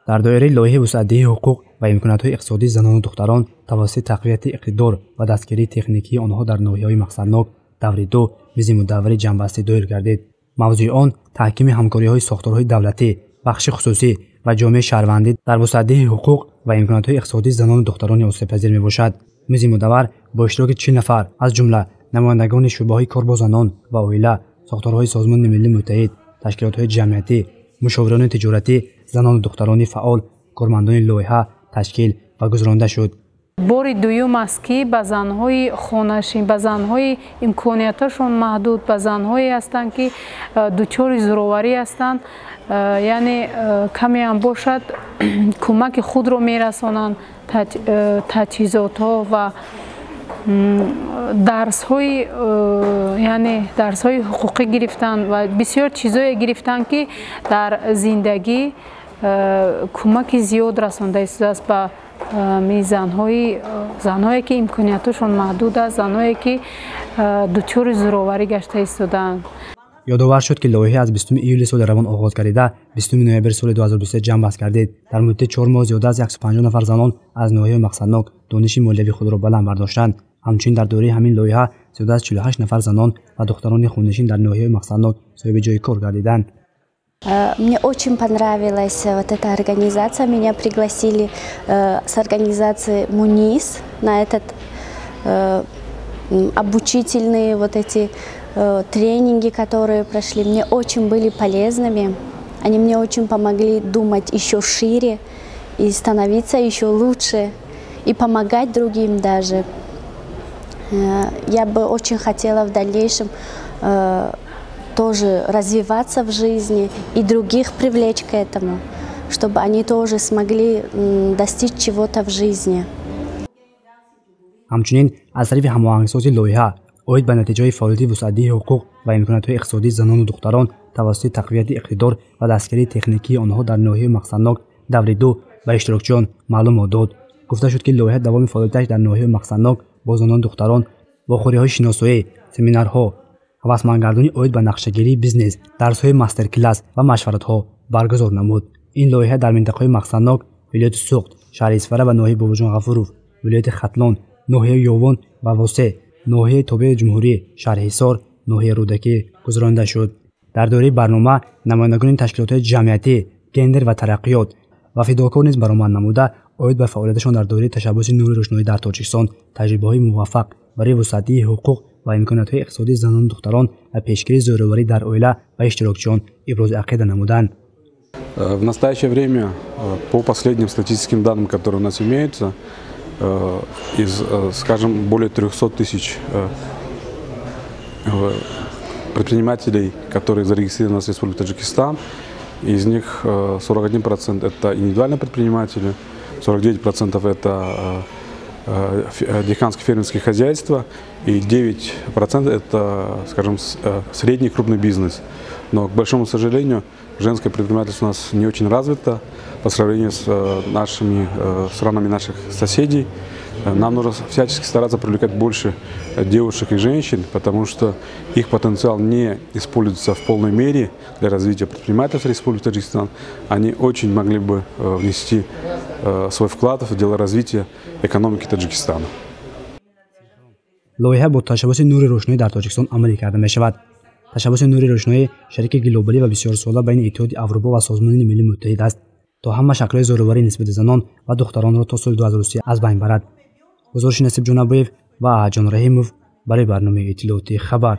Дар доираи лоиҳаи вусъатдиҳии ҳуқуқ ва имкониятҳои иқтисодии занону духтарон тавассути тақвияти иқтидор ва дастгирии техникии онҳо дар ноҳияҳои мақсаднок даври 2 мизи мудаввари ҷамъбастӣ доир гардид. Мавзӯи он таҳкими ҳамкориҳои сохторҳои давлатӣ, бахши хусусӣ ва ҷомеаи шаҳрвандӣ дар вусъатдиҳии ҳуқуқ ва имкониятҳои иқтисодии занону духтарони осебпазир мебошад. Мизи мудаввар бо иштироки 40 нафар, аз ҷумла намояндагони шӯъбаҳои кор бо занон ва оила, сохторҳои Созмони Милали Муттаҳид, ташкилотҳои ҷамъиятӣ, мушовирони тиҷоратӣ, занону духтарони фаъол, кормандони лоиҳа ташкил ва гузаронда шуд. Бори дуюм аст, ки ба занҳои хонашин, ба занҳои имконияташон маҳдуд, ба занҳое ҳастанд, ки дучори зӯроварӣ ҳастанд, яъне камеам бошад, кӯмаки худро мерасонанд, таҷҳизотҳо ва дарсҳои, яъне дарсҳои ҳуқуқӣ гирифтанд ва бисёр чизое гирифтанд, ки дар зиндагӣ кӯмаки зиёд расонда истодааст ба занҳое, ки имконияташон маҳдуд аст, занҳое, ки дучори зӯроварӣ гашта истодаанд. Ёдовар шуд, ки лоиҳа аз 20 июли соли равон оғоз гардида, 20 ноябри соли 2023 ҷамъбаст гардид. Дар муддати 4 моҳ зиёда аз 150 нафар занон аз ноҳияи мақсаднок дониши молиявии худро баланд бардоштанд. Ҳамчунин дар доираи ҳамин лоиҳа зиёда аз 48 нафар занон ва духтарони хонанишин дар ноҳияи мақсаднок соҳиби ҷои кор гардиданд. Мне очень понравилась вот эта организация. Меня пригласили с организации МУНИС на этот обучительные вот эти тренинги, которые прошли, мне очень были полезными. Они мне очень помогли думать еще шире и становиться еще лучше, и помогать другим даже. Я бы очень хотела в дальнейшем тоже развиваться в жизни и других привлечь к этому, чтобы они тоже смогли достичь чего-то в жизни. Ҳамчунин аз тарафи ҳамоҳангсози лоиҳа оид ба натиҷаҳои фаъолияти вусъатдиҳии ҳуқуқ ва имкониятҳои иқтисодии занону духтарон тавассути тақвияти иқтидор ва дастгирии техникии онҳо дар ноҳияи мақсаднок даври 2 ба иштирокчиён маълумот дод. Гуфта шуд, ки лоиҳа давоми фаъолияташ дар ноҳияи мақсаднок бо занону духтарон вохӯриҳои шиносоӣ, семинарҳо, ҳавасмандгардонӣ оид ба нақшагирии бизнес, дарсҳои мастер-класс ва машваратҳо баргузор намуд. Ин лоиҳа дар минтақаҳои мақсаднок, вилояти Суғд, шаҳри Исфара ва ноҳияи Бобоҷон Ғафуров, вилояти Хатлон, ноҳияи Ёвон ва Восе, ноҳияи тобеи ҷумҳурӣ, шаҳри Ҳисор, ноҳияи Рӯдакӣ гузаронида шуд. Дар доираи барнома намояндагони ташкилотҳои ҷамъиятӣ, гендер ва тараққиёт ва фидокор низ баромад намуда, оид ба фаъолияташон дар доираи ташаббуси Нури рӯшноӣ дар Тоҷикистон, таҷрибаҳои муваффақ барои вусъатдиҳии ҳуқуқ ва имкониятҳои иқтисодии занону духтарон ва пешгирии зӯроварӣ дар оила ба иштирокчиён ибрози ақида намуданд. В настоящее время, по последним статистическим данным, которые у нас имеются, из, скажем, более 300 тысяч предпринимателей, которые зарегистрированы у нас в Республике Таджикистан, из них 41% это индивидуальные предприниматели, 49% это дехканские фермерские хозяйства и 9% это, скажем, средний крупный бизнес. Но, к большому сожалению, женское предпринимательство у нас не очень развито по сравнению с нашими странами наших соседей. Нам нужно всячески стараться привлекать больше девушек и женщин, потому что их потенциал не используется в полной мере для развития предпринимательства Республики Таджикистан. Они очень могли бы внести свой вклад в дело развития экономики Таджикистана. Лоиҳа бо ташаббуси Нури рӯшноӣ дар Тоҷикистон амалӣ карда мешавад. Ташаббуси Нури рӯшноӣ шарики глобалӣ ва бисёрсола байни Иттиҳоди Аврупо ва Созмони Милли Муттаҳид аст, то ҳама шаклҳои зӯроварӣ нисбати занон ва духтаронро то соли 2030 аз байн барад. Гузориши Насиб Ҷонабоев ва Аҳаҷон Раҳимов барои барномаи иттилоотии «Хабар».